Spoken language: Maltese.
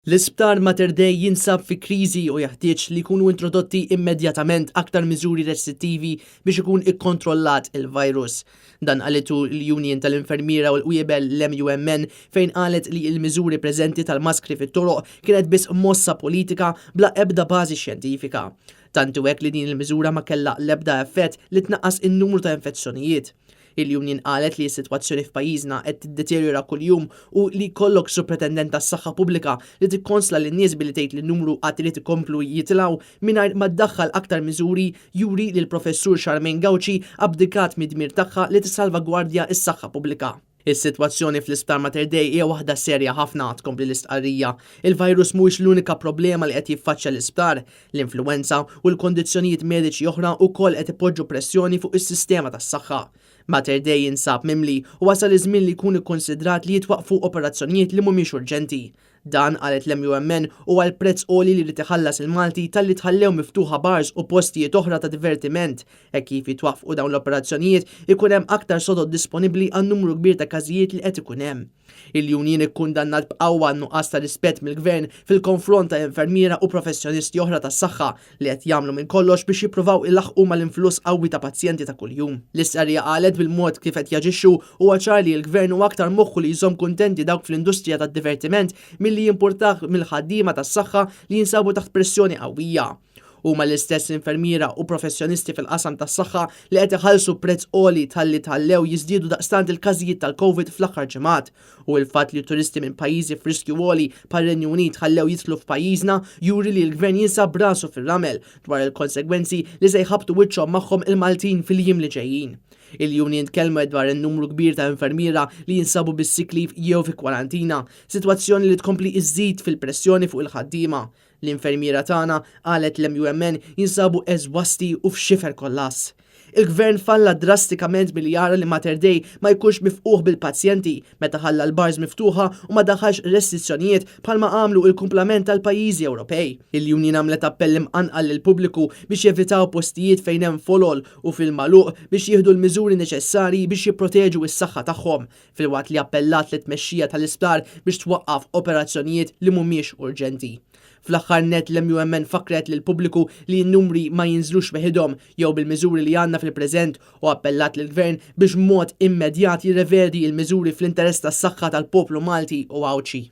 L-Isptar Mater Dei jinsab fi kriżi u jeħtieġ li jkunu introdotti immedjatament aktar miżuri restrittivi biex ikun ikkontrollat il-virus. Dan qalitu l-Union tal-Infermiera u l-Qwiebel l-MUMN fejn qalet li l-miżuri preżenti tal-maskri fit-toroq kienet biss mossa politika bla ebda bażi xjentifika. Tant hu hekk li din il-miżura ma kellha l-ebda effett li tnaqqas in-numru ta' infezzjonijiet. Il-union qalet li s-sitwazzjoni f'pajjiżna qed tiddeterjora kuljum u li jkollok Supretendent tas-Saħħa Pubblika li tikkonsla lin-nies billi tgħid li n-numru għad irid ikomplu jitilgħu mingħajr ma ddaħħal aktar miżuri juri li l-Professur Charmaine Gauci abdikat mid-dmir tagħha li tissalvagwardja s-saħħa pubblika. Is-sitwazzjoni fl-Isptar Mater Dei hija waħda serja ħafna, tkompli l-istqarrija. Il-virus mhuwiex l-unika problema li qed jiffaċċja l-isptar. L-influwenza u l-kondizzjonijiet mediċi oħra wkoll qed ipoġġu pressjoni fuq is-sistema tas-saħħa. Mater Dei jinsab mimli u wasal iż-żmien li jkun ikkunsidrat li jitwaqqfu operazzjonijiet li mhumiex urġenti. Dan, qalet l-MUMN, huwa l-prezz għoli li jrid iħallas il-Malti talli tħallew miftuħa bars u postijiet oħra ta' divertiment. Hekk kif jitwaqqfu dawn l-operazzjonijiet, ikun hemm aktar sodod disponibbli għan-numru kbir ta' każijiet li qed ikun hemm. Il-union ikkundannat b'qawwa n-nuqqas ta' rispett mill-Gvern fil-konfront ta' infermiera u professjonisti oħra tas-saħħa li qed jagħmlu minn kollox biex jippruvaw ilaħħqu mal-influss qawwi ta' pazjenti ta' kuljum. L-istqarrija qalet bil-mod kif qed jaġixxu huwa ċar li l-Gvern hu aktar moħħu li jżomm kuntenti dawk fl-industrija tad-divertiment milli jimpurtah mill-ħaddiema tas-saħħa li jinsabu taħt pressjoni qawwija. Huma l-istess infermiera u professjonisti fil-qasam tas-saħħa li qed iħallsu prezz għoli talli tħallew jiżdiedu daqstant il-każijiet tal-Covid fl-aħħar ġimgħat. U l-fatt li turisti minn pajjiżi f'riskju għoli bħar-Renju Unit ħallew jidħlu f'pajjiżna juri li l-Gvern jinsab b'rasu fir-ramel dwar il-konsegwenzi li se jħabbtu wiċċhom magħhom il-Maltin fil-jiem li ġejjin. Il-union tkellmet dwar in-numru kbir ta' infermiera li jinsabu bis-sick leave jew fi kwarantina, sitwazzjoni li tkompli iżżid fil-pressjoni fuq il-ħaddiema. L-infermiera tagħna, qalet l-MUMN, jinsabu eżwasti u f'xifer kollass. Il-Gvern falla drastikament milli jara li Mater Dei ma jkunx mifqugħ bil-pazjenti meta ħalla l-bars miftuħa u ma daħħalx restrizzjonijiet bħalma għamlu il-kumplament tal-pajjiżi Ewropej. Il-union għamlet appell imqanqal lill-pubbliku biex jevitaw postijiet fejn hemm folol u fil-magħluq biex jieħdu l-miżuri neċessarji biex jipproteġu s-saħħa tagħhom, filwaqt li appellat lit-tmexxija tal-isptar biex twaqqaf operazzjonijiet li mhumiex urġenti. Fl-aħħar nett l-MUMN fakkret lill-pubbliku li n-numri ma jinżlux weħidhom jew bil-miżuri li għandna fil-preżent u appellat lill-Gvern biex b'mod immedjat jirrevedi l-miżuri fl-interess tas-saħħa tal-poplu Malti u Għawdxi.